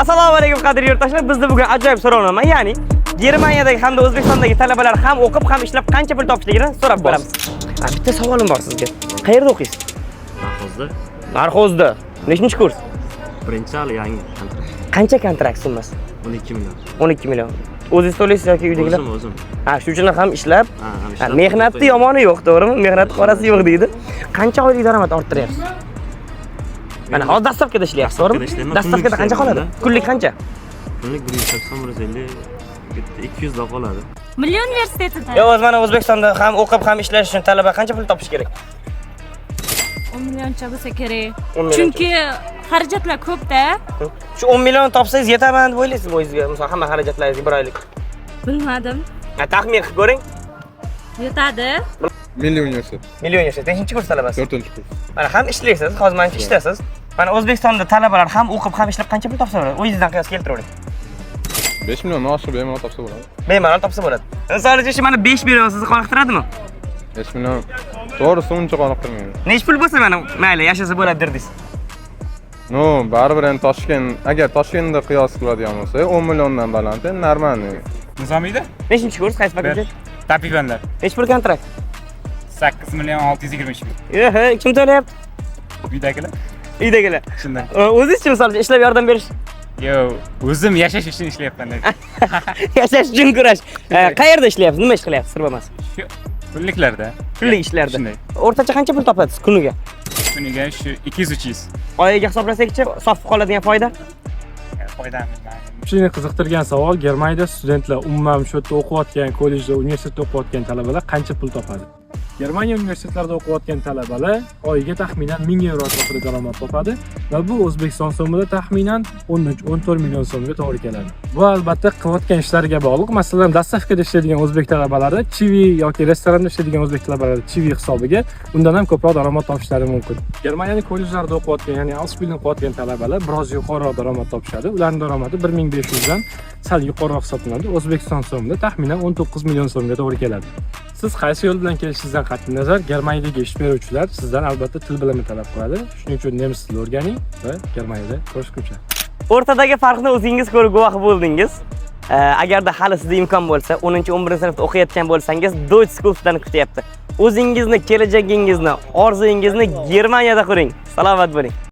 Assalomu alaykum, qadrli yurtdoshlar. Bizda bugun ajoyib so'rovnoma, ya'ni Germaniyadagi hamda O'zbekistondagi talabalar ham o'qib, ham ishlab qancha pul topishligini so'rab ko'ramiz. Ha, bitta savolim bor sizga. Qayerda o'qiysiz? Narxozda. Narxozda. Nechinchi kurs? Birinchi, hali yangi kontrakt. Qancha kontrakt summasi? 12 million. 12 million. O'zingiz to'laysiz yoki uydagilar? O'zim, o'zim. Ha, shu uchun ham ishlab, Ha, ham ha, ishlab. Mehnatni yomoni yo'q, to'g'rimi? Mehnat qorasi yo'q deydi. Qancha oylik daromad orttiryapsiz? Mana hozir доставка da ishlayapsiz, to'g'rimi? Доставка da ishlayman, Доставка da kunlik qancha qoladi? ishlayman. Kunlik qancha? Kunlik 180, 150, bitta 200 da qoladi. Milliy universitetida. Yo'q, o'zi mana O'zbekistonda ham o'qib, ham ishlash uchun talaba qancha pul topish kerak? 10 millioncha bo'lsa kerak. 10 millioncha. Chunki xarajatlar ko'p-da. Shu 10 million topsangiz, yetaman deb o'ylaysizmi o'zingizga? Misol, hamma xarajatlaringizga bir oylik. Bilmadim. Ha, taxmin qilib ko'ring. Yetadi. Milliy universitet. Milliy universitet. Nechinchi kurs talabasi? To'rtinchi kurs. Mana ham ishlaysiz, hozir manimcha ishtasiz. Mana O'zbekistonda talabalar ham o'qib, ham ishlab qancha pul topsa bo'ladi? O'zingizdan qiyos keltiravering. 5 milliondan oshiq bemalol topsa bo'ladi. Bemalol topsa bo'ladi. Misol uchun, shu mana 5 million sizni qoniqtiradimi? 5 million, to'g'risi, uncha qoniqtirmaydi. Nechi pul bo'lsa, mana mayli, yashasa bo'ladi derdingiz? Ну, baribir endi Toshkent, agar Toshkentda qiyos qiladigan bo'lsak, 10 milliondan baland endi нормальный. Nizomiyda. Nechinchi kurs, qaysi fakultet? Tabiiy fanlar. Nechi pul kontrakt? 8 million 623 ming. Ehe, kim to'layapti? Uydagilar. Uydagilar. Shunday. O'zingizchi, misol uchun, ishlab yordam berish? Yo'q, o'zim yashash uchun ishlayapman. Yashash uchun kurash. Qayerda ishlayapsiz? Nima ish qilyapsiz? Sir bo'lmasa. Shu kunliklarda. Kunlik ishlarda. Shunday. O'rtacha qancha pul topasiz kuniga? Kuniga shu 200-300. Oyiga hisoblasakchi, sof qoladigan foyda? Foydam bilmadim. Ko'pchilikni qiziqtirgan savol: Germaniyada studentlar, umuman shu yerda o'qiyotgan, kollejda, universitetda o'qiyotgan talabalar qancha pul topadi? Germaniya universitetlarida o'qiyotgan talabalar oyiga taxminan 1000 yevro atrofida daromad topadi va bu O'zbekiston so'mida taxminan 13-14 million so'mga to'g'ri keladi. Bu albatta qilayotgan ishlariga bog'liq. Masalan, доставка da ishlaydigan o'zbek talabalari Chivi yoki restoranda ishlaydigan o'zbek talabalari Chivi hisobiga undan ham ko'proq daromad topishlari mumkin. Germaniyaning kollejlarida o'qiyotgan, ya'ni Ausbildung qilayotgan talabalar biroz yuqoriroq daromad topishadi. Ularning daromadi 1500 dan sal yuqoriroq hisoblanadi. O'zbekiston so'mida taxminan 19 million so'mga to'g'ri keladi. Siz qaysi yo'l bilan kelishingizdan qat'iy nazar, Germaniyadagi ish beruvchilar sizdan albatta til bilimi talab qiladi. Shuning uchun nemis tilini o'rganing va Germaniyada ko'rishguncha. O'rtadagi farqni o'zingiz ko'rib guvoh bo'ldingiz. Agarda hali sizda imkon bo'lsa, 10-11 sinfda o'qiyotgan bo'lsangiz, Deutsch School sizlarni kutyapti. O'zingizni kelajagingizni, orzuyingizni Germaniyada quring. Salomat bo'ling.